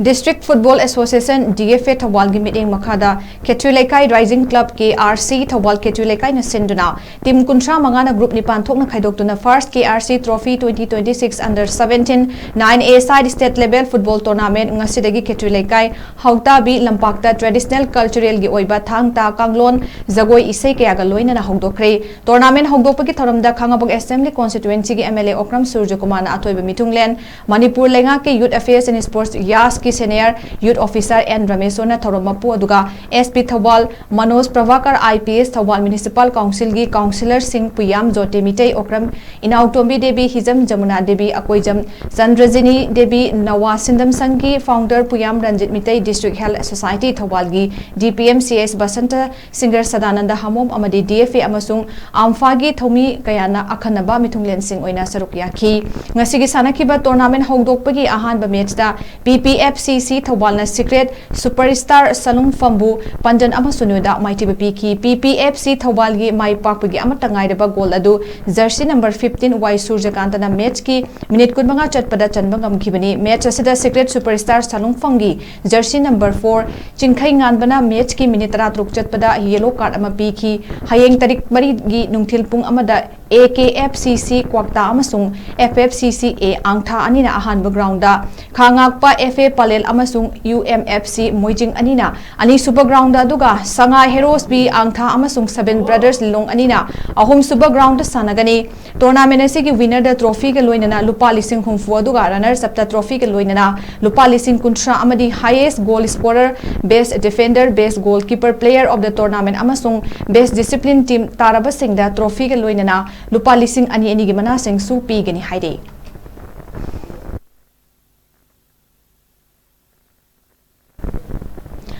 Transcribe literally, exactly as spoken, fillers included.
District Football Association, D F A, ꯊꯧꯕꯥꯜꯒꯤ ꯃꯤꯠꯌꯦꯡ ꯃꯈꯥꯗ ꯈꯦꯇ꯭ꯔꯤ ꯂꯩꯀꯥꯏ Rising Club, K R C, Thoubal ꯈꯦꯇ꯭ꯔꯤ ꯂꯩꯀꯥꯏꯅ ꯁꯤꯟꯗꯨꯅ team ꯀꯨꯟꯊ꯭ꯔꯥ ꯃꯉꯥꯅ group ꯅꯤꯄꯥꯟ ꯊꯣꯛꯅ ꯈꯥꯏꯗꯣꯛꯇꯨꯅ First K R C Trophy twenty twenty-six Under seventeen nine A side state level football tournament ꯉꯁꯤꯗꯒꯤ ꯈꯦꯇ꯭ꯔꯤ ꯂꯩꯀꯥꯏ ꯍꯥꯎꯇꯥꯕꯤ ꯂꯝꯄꯥꯛꯇ traditional culturalꯒꯤ ꯑꯣꯏꯕ ꯊꯥꯡ ꯇꯥ ꯀꯥꯡꯂꯣꯟ ꯖꯒꯣꯏ ꯏꯁꯩ ꯀꯌꯥꯒ ꯂꯣꯏꯅꯅ ꯍꯧꯗꯣꯛꯈ꯭ꯔꯦ꯫ Tournament ꯍꯧꯗꯣꯛꯄꯒꯤ ꯊꯧꯔꯝꯗ ꯈꯥꯉꯕꯣꯛ Assembly Constituencyꯒꯤ M L A Okram ꯁꯨꯔꯖꯀꯨꯃꯥꯔꯅ ꯑꯊꯣꯏꯕ ꯃꯤꯊꯨꯡꯂꯦꯟ, ꯃꯅꯤꯄꯨꯔ ꯂꯩꯉꯥꯛꯀꯤ Youth Affairs and Sports, ꯌꯥꯁꯀꯤ senior youth officer N ꯔꯃꯦꯁꯣꯔꯅ ꯊꯧꯔꯝ ꯃꯄꯨ ꯑꯗꯨꯒ S P Thoubal Manoj Prabhakar, I P S, Thoubal Municipal Councilꯒꯤ councillorꯁꯤꯡ ꯄꯨꯌꯥꯝ ꯖꯣꯇꯤ Meitei, Okram ꯏꯅꯥꯎꯇꯣꯝꯕꯤ Devi, ꯍꯤꯖꯝ ꯖꯃꯨꯅꯥ ꯗꯦꯕꯤ, ꯑꯀꯣꯏꯖꯝ ꯆꯟꯗ꯭ꯔꯖꯤꯅꯤ ꯗꯦꯕꯤ, ꯅꯋꯥ ꯁꯤꯟꯗꯝ ꯁꯪꯒꯤ founder Puyam Ranjit Meitei, District Health Society ꯊꯧꯕꯥꯜꯒꯤ D P M C S Basanta ꯁꯤꯡꯒꯔ ꯁꯗꯥꯅꯟꯗ ꯍꯥꯃꯣꯝ ꯑꯃꯗꯤ D F A ꯑꯃꯁꯨꯡ ꯑꯝꯐꯥꯒꯤ ꯊꯧꯃꯤ ꯀꯌꯥꯅ ꯑꯈꯟꯅꯕ ꯃꯤꯊꯨꯡꯂꯦꯟꯁꯤꯡ ꯑꯣꯏꯅ ꯁꯔꯨꯛ ꯌꯥꯈꯤ꯫ ꯉꯁꯤꯒꯤ ꯁꯥꯟꯅꯈꯤꯕ tournament ꯍꯧꯗꯣꯛꯄꯒꯤ ꯑꯍꯥꯟꯕ matchꯇ P P F C C ꯊꯧꯕꯥꯜꯅ Secret Superstar ꯁꯂꯨꯡꯐꯝꯕꯨ ꯄꯥꯟꯖꯟ ꯑꯃ ꯁꯨꯅ꯭ꯌꯗ ꯃꯥꯏꯊꯤꯕ ꯄꯤꯈꯤ꯫ P P F C ꯊꯧꯕꯥꯜꯒꯤ ꯃꯥꯏ ꯄꯥꯛꯄꯒꯤ ꯑꯃꯠꯇ ꯉꯥꯏꯔꯕ goal ꯑꯗꯨ jersey number fifteen ꯋꯥꯏ ꯁꯨꯔꯖꯀꯥꯟꯇꯅ matchꯀꯤ minute ꯀꯨꯟꯃꯉꯥ ꯆꯠꯄꯗ ꯆꯟꯕ ꯉꯝꯈꯤꯕꯅꯤ꯫ Match ꯑꯁꯤꯗ Secret Superstar ꯁꯂꯨꯡꯐꯝꯒꯤ jersey number four ꯆꯤꯡꯈꯩ ꯉꯥꯟꯕꯅ matchꯀꯤ minute ꯇꯔꯥꯇꯔꯨꯛ ꯆꯠꯄꯗ yellow card ꯑꯃ ꯄꯤꯈꯤ꯫ ꯍꯌꯦꯡ ꯇꯥꯔꯤꯛ ꯃꯔꯤꯒꯤ ꯅꯨꯡꯊꯤꯜ ꯄꯨꯡ ꯑꯃꯗ A K F C C ꯀ꯭ꯋꯥꯛꯇꯥ ꯑꯃꯁꯨꯡ F F C C A ꯑꯥꯡꯊꯥ ꯑꯅꯤꯅ ꯑꯍꯥꯟꯕ groundꯗ, ꯈꯥꯉꯥꯛꯄ F A ꯄꯂꯦꯜ ꯑꯃꯁꯨꯡ U M F C ꯃꯣꯏꯖꯤꯡ ꯑꯅꯤꯅ ꯑꯅꯤꯁꯨꯕ groundꯗ, ꯑꯗꯨꯒ ꯁꯉꯥꯏ Heroes B ꯑꯥꯡꯊꯥ ꯑꯃꯁꯨꯡ Seven Brothers ꯂꯤꯂꯣꯡ ꯑꯅꯤꯅ ꯑꯍꯨꯝꯁꯨꯕ groundꯗ ꯁꯥꯟꯅꯒꯅꯤ꯫ Tournament ꯑꯁꯤꯒꯤ winnerꯗ trophyꯒ ꯂꯣꯏꯅꯅ ꯂꯨꯄꯥ ꯂꯤꯁꯤꯡ ꯍꯨꯝꯐꯨ, ꯑꯗꯨꯒ runners upꯇ trophyꯒ ꯂꯣꯏꯅꯅ ꯂꯨꯄꯥ ꯂꯤꯁꯤꯡ ꯀꯨꯟꯊ꯭ꯔꯥ ꯑꯃꯗꯤ highest goal scorer, best defender, best goalkeeper, player of the tournament ꯑꯃꯁꯨꯡ best discipline team ꯇꯥꯔꯕꯁꯤꯡꯗ trophyꯒ ꯂꯣꯏꯅꯅ ꯂꯨꯄꯥ ꯂꯤꯁꯤꯡ ꯑꯅꯤ ꯑꯅꯤꯒꯤ ꯃꯅꯥꯁꯤꯡꯁꯨ ꯄꯤꯒꯅꯤ ꯍꯥꯏꯔꯤ꯫